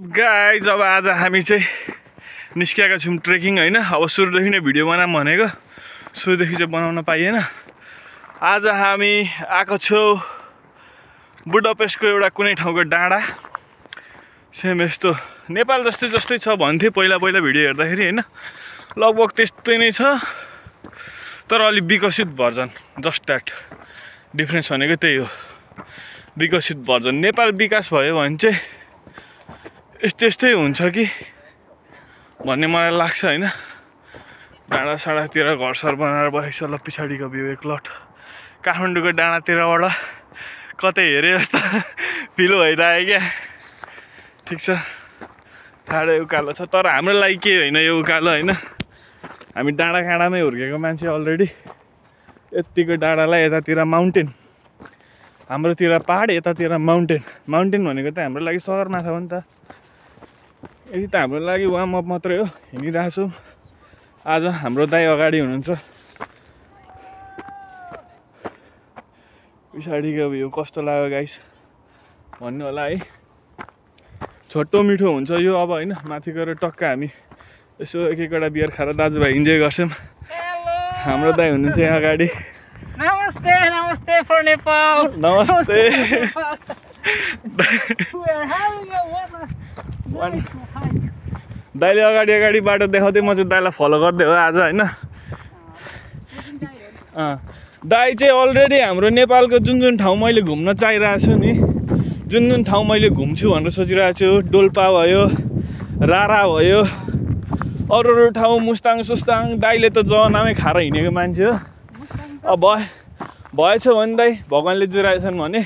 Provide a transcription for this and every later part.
Guys अब आज हामी चाहिँ निस्किएका छौँ ट्रेकिङ हैन। अब सुरुदेखि नै भिडियो बनाऊँ भनेको सुरुदेखि चाहिँ बनाउन पाइएन। आज हामी आएको छौँ बुडापेस्टको एउटा कुनै ठाउँको डाँडा। सेम यस्तो नेपाल जस्तै छ भन्थे पहिला भिडियो हेर्दाखेरि हैन। लगभग त्यस्तै नै छ तर अलि विकसित भर्जन। जस्ट द्याट डिफरेन्स भनेको त्यही हो, विकसित भर्जन। नेपाल विकास भयो भने चाहिँ यस्तै हुन्छ कि भन्ने मलाई लाग्छ हैन। डाँडा साडातिर घरसर बनाएर बसेको छ। ल पछाडिको भ्यू एक लट काठमाडौँको डाँडातिरबाट कतै हेरे जस्तो फिल भइरहेको क्या। ठिक छ, टाढो उकालो छ तर हाम्रो लागि के होइन यो उकालो हैन। हामी डाँडा काँडामै हुर्केको मान्छे अलरेडी। यतिको डाँडालाई यतातिर माउन्टेन, हाम्रोतिर पहाड यतातिर माउन्टेन। माउन्टेन भनेको त हाम्रो लागि सगरमाथा हो नि त। यति त हाम्रो लागि वार्म अप मात्रै हो। हिँडिरहेको छौँ। आज हाम्रो दाइ अगाडि हुनुहुन्छ। पछाडिको भ्यू कस्तो लाग्यो गाइस भन्नु होला है। छोटो मिठो हुन्छ यो अब हैन। माथि गएर टक्क हामी यसो एक एकवटा बियर खाएर दाजुभाइ इन्जोय गर्छौँ। हाम्रो दाइ हुनुहुन्छ यहाँ अगाडि। नमस्ते नमस्ते फर नेपाल। नमस्ते। दाइले अगाडि बाटो देखाउँदै म चाहिँ दाइलाई फलो गर्दै हो आज हैन। दाइ चाहिँ अलरेडी हाम्रो नेपालको जुन ठाउँ मैले घुम्न चाहिरहेको छु नि, जुन ठाउँ मैले घुम्छु भनेर सोचिरहेको छु, डोल्पा भयो, रारा भयो, अरू ठाउँ मुस्ताङ सुस्ताङ, दाइले त जनामै खाएर हिँडेको मान्छे हो। अब भएछ भने दाइ भगवान्ले जुराएछन् भने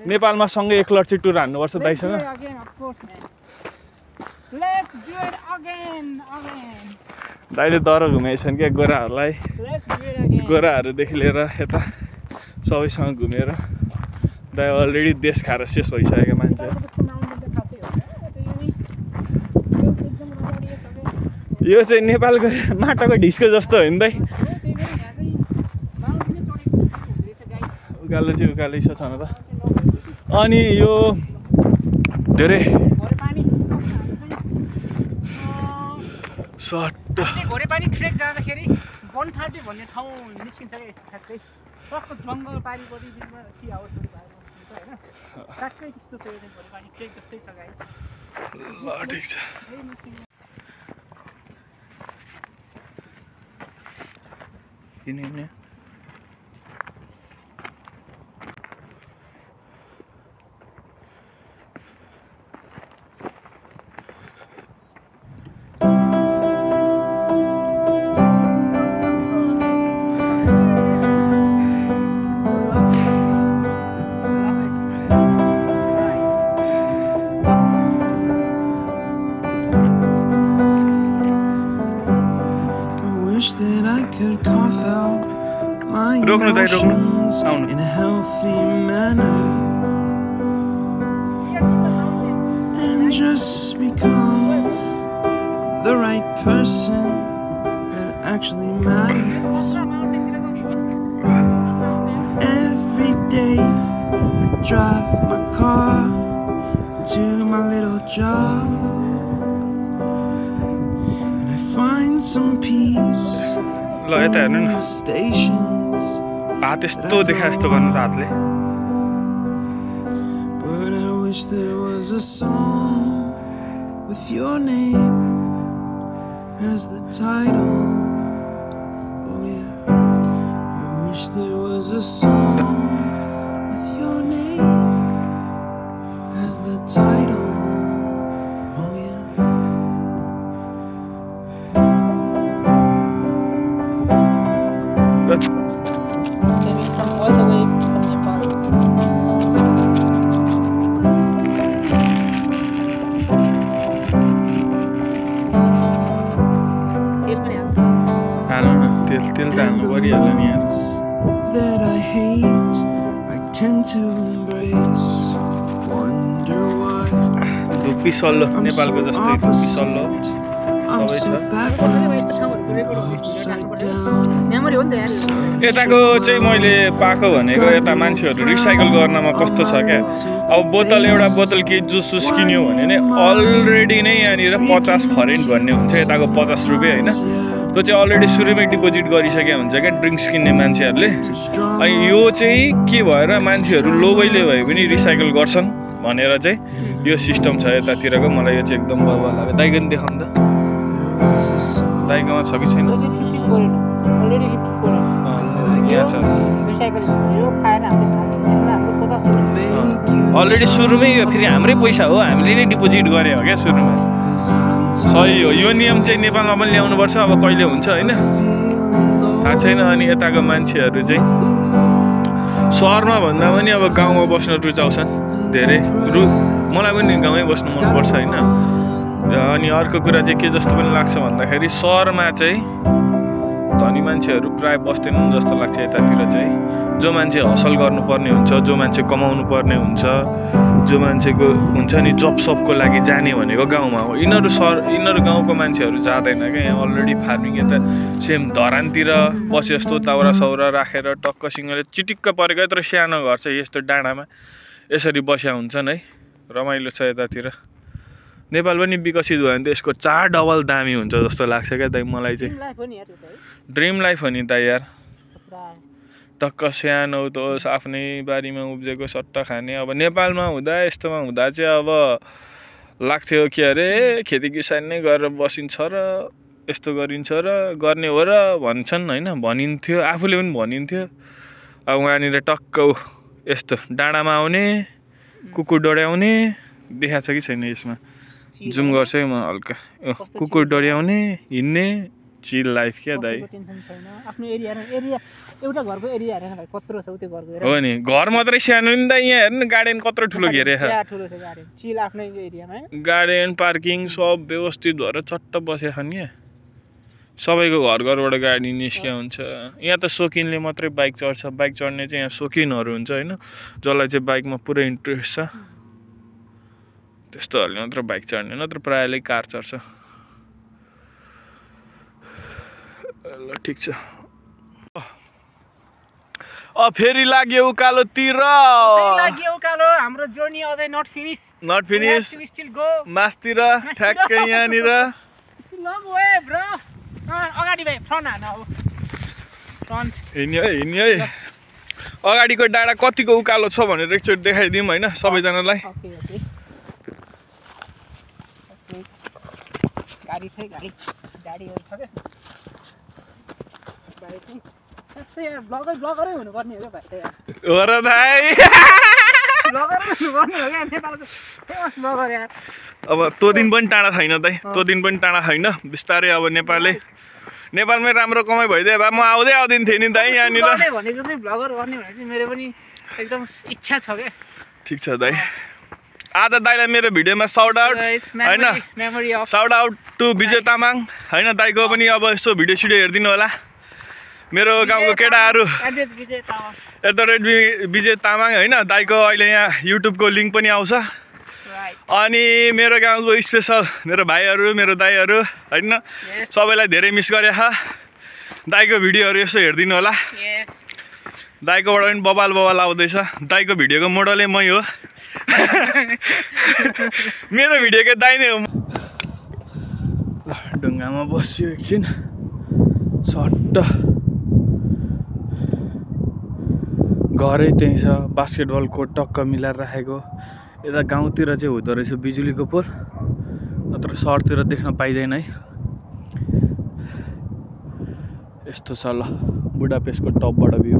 नेपालमा सँगै एक लट चाहिँ टुर हान्नुपर्छ दाइसँग। दाइले दर घुमाएछन् क्या गोराहरूलाई। गोराहरूदेखि लिएर यता सबैसँग घुमेर दाइ अलरेडी देश खाएर शेष भइसकेको मान्छे। यो चाहिँ नेपालको माटोको ढिस्को जस्तो हो नि दाइ। उकालो चाहिँ उकालै छ छन त। अनि यो धेरै सट्ट घोरेपानी ट्रेक जाँदाखेरि 130 भन्ने ठाउँ निस्किन्छ क्या। ठ्याक्कै सस्तो जङ्गल पारिपरि बिचमा टी हाउस हुन्छ हैन। ठ्याक्कै त्यस्तो छ यो घोरेपानी ट्रेक जस्तै छ गाइस। ल ठिक छ। किन रोक्नु दाइ रोक्नु in a healthy manner and just become the right person that actually matters. Every day I drive my car to my little job and I find some peace in the stations. हात यस्तो देखा जस्तो गर्नु त हातले। But I wish there was a song with your name as the title. Oh yeah. I wish there was a song with your name as the title. Oh yeah. Let's all the way from Nepal. तेल त हाल्नु परिहाल्यो नि यहाँ। That I hate, I tend to embrace. Wonder why. धुप्पी सल्लो नेपालको जस्तै धुप्पी सल्लो I'm so backwards, upside down. राम्ररी हो नि त यहाँ यताको चाहिँ मैले पाएको भनेको यता मान्छेहरू रिसाइकल गर्नमा कस्तो छ क्या अब एउटा बोतल के जुस किन्यो भने नै अलरेडी नै यहाँनिर 50 फरेन भन्ने हुन्छ यताको 50 रुपियाँ होइन त्यो चाहिँ अलरेडी सुरुमै डिपोजिट गरिसकेको हुन्छ क्या ड्रिङ्क्स किन्ने मान्छेहरूले अनि यो चाहिँ के भएर मान्छेहरू लोभैले भए पनि रिसाइकल गर्छन् भनेर चाहिँ यो सिस्टम छ यतातिरको मलाई यो चाहिँ एकदम बवाल लाग्यो दाइको नि देखाउनु त दाइकोमा छ कि छैन यहाँ छ अलरेडी सुरुमै फेरि हाम्रै पैसा हो हामीले नै डिपोजिट गरे हो क्या सुरुमा सही हो यो नियम चाहिँ नेपालमा पनि ल्याउनुपर्छ अब कहिले हुन्छ होइन थाहा छैन अनि यताको मान्छेहरू चाहिँ सहरमा भन्दा पनि अब गाउँमा बस्न रुचाउँछन् धेरै मलाई पनि गाउँमै बस्नु मनपर्छ होइन अनि अर्को कुरा चाहिँ के जस्तो पनि लाग्छ भन्दाखेरि सहरमा चाहिँ धनी मान्छेहरू प्रायः बस्दैनन् जस्तो लाग्छ यतातिर चाहिँ जो मान्छे हसल गर्नुपर्ने हुन्छ जो मान्छे कमाउनु पर्ने हुन्छ जो मान्छेको हुन्छ नि जबसबको लागि जाने भनेको गाउँमा हो यिनीहरू गाउँको मान्छेहरू जाँदैन क्या यहाँ अलरेडी फार्मिङ यता सेम धरानतिर बसे जस्तो दाउरा साउरा राखेर टक्कसँगले चिटिक्क परेको यत्रो सानो घर छ यस्तो डाँडामा यसरी बस्या हुन्छन् है रमाइलो छ यतातिर नेपाल पनि विकसित भयो भने त यसको 4 डबल दामी हुन्छ जस्तो लाग्छ क्या दाइ मलाई चाहिँ ड्रिम लाइफ हो नि त यार टक्क सानो त होस् आफ्नै बारीमा उब्जेको सट्टा खाने अब नेपालमा हुँदा यस्तोमा हुँदा चाहिँ अब लाग्थ्यो के अरे खेती किसान नै गरेर बसिन्छ र यस्तो गरिन्छ र गर्ने हो र भन्छन् होइन भनिन्थ्यो आफूले पनि भनिन्थ्यो अब उहाँनिर टक्क यस्तो डाँडामा आउने कुकुर डढ्याउने देखाएको छ कि छैन यसमा जुम गर्छु है म हल्का कुकुर डढ्याउने हिँड्ने चिल लाइफ क्या दाइ आफ्नो एरिया एउटा घरको एरिया हेरेन भाइ कत्रो छ त्यो घरको हो नि घर मात्रै सानो नि त यहाँ हेर्नु गार्डन कत्रो ठुलो घेरे ठुलो छ गार्डन चिल आफ्नै एरियामा गार्डन पार्किङ सब व्यवस्थित भएर चट्ट बसेको नि सबैको घरबाट गाडी निस्किया हुन्छ यहाँ त सोकिनले मात्रै बाइक चढ्छ बाइक चढ्ने चाहिँ यहाँ सोकिनहरू हुन्छ होइन जसलाई चाहिँ बाइकमा पुरै इन्ट्रेस्ट छ त्यस्तोहरूले मात्र बाइक चढ्ने नत्र प्रायःले कार चढ्छ ल ठिक छ फेरि लाग्यो उकालोतिर हाम्रो जर्नी अझै नट फिनिस स्टिल गो मासतिर ठ्याक्कै यहाँनिर अगाडि भाइ फ्रन्ट हान हो फ्रन्ट हिँड्यो है अगाडिको डाँडा कतिको उकालो छ भनेर एकचोटि देखाइदिउँ होइन सबैजनालाई गाडी छ गाडीहरू छ क्या ब्लगरै हुनुपर्ने हो क्या भाइ हो र दाइ ब्लगरै हुनुपर्ने हो क्या नेपालको फेमस ब्लगर यार अब त्यो दिन पनि टाढा छैन दाइ त्यो दिन पनि टाढा छैन बिस्तारै अब नेपालमै राम्रो कमाइ भइदियो भए म आउँदैन थिएँ नि दाइ यहाँनिर भनेको चाहिँ ब्लगर गर्ने भने चाहिँ मेरो पनि एकदम इच्छा छ क्या ठिक छ दाइ आज दाइलाई मेरो भिडियोमा साउट आउट होइन साउट आउट टु विजय तामाङ होइन दाइको पनि अब यसो भिडियो सिडियो हेरिदिनु होला मेरो गाउँको केटाहरू @विजय तामाङ होइन दाइको अहिले यहाँ युट्युबको लिङ्क पनि आउँछ अनि मेरो गाउँको स्पेसल मेरो भाइहरू मेरो दाइहरू होइन सबैलाई धेरै मिस गरे दाइको भिडियोहरू यसो हेरिदिनु होला दाइकोबाट पनि बबाल आउँदैछ दाइको भिडियोको मोडलै मै हो मेरो भिडियोको दाइ नै हो ल ढुङ्गामा बस्यो एकछिन सट्ट घरै त्यहीँ छ बास्केटबल कोर्ट टक्क मिलाएर राखेको यता गाउँतिर चाहिँ हुँदो रहेछ बिजुलीको पोल नत्र सहरतिर देख्न पाइँदैन है यस्तो छ ल बुढापेस्टको टपबाट भ्यू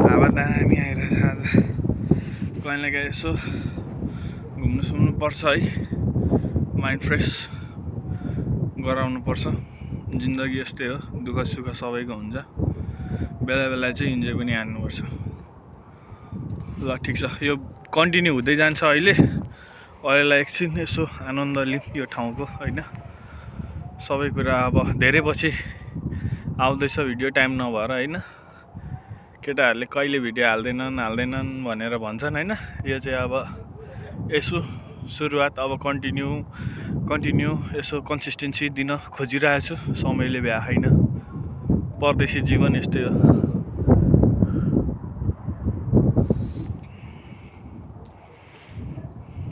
हावा दामी आइरहेछ आज कहिले काहीँ यसो घुम्नु सुन्नु पर्छ है माइन्ड फ्रेस गराउनु पर्छ जिन्दगी यस्तै हो दुःख सुख सबैको हुन्छ बेला बेला चाहिँ इन्जोय पनि हान्नुपर्छ ल ठिक छ यो कन्टिन्यू हुँदै जान्छ अहिलेलाई एकछिन यसो आनन्द लिउँ यो ठाउँको होइन सबै कुरा अब धेरै पछि आउँदैछ भिडियो टाइम नभएर होइन केटाहरूले कहिले भिडियो हाल्दैनन् भनेर भन्छन् होइन यो चाहिँ अब यसो सुरुवात अब कन्टिन्यू यसो कन्सिस्टेन्सी दिन खोजिरहेछु समयले भ्या छैन परदेशी जीवन यस्तै हो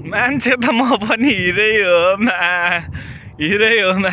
मान्छे त म पनि हिरै हो मा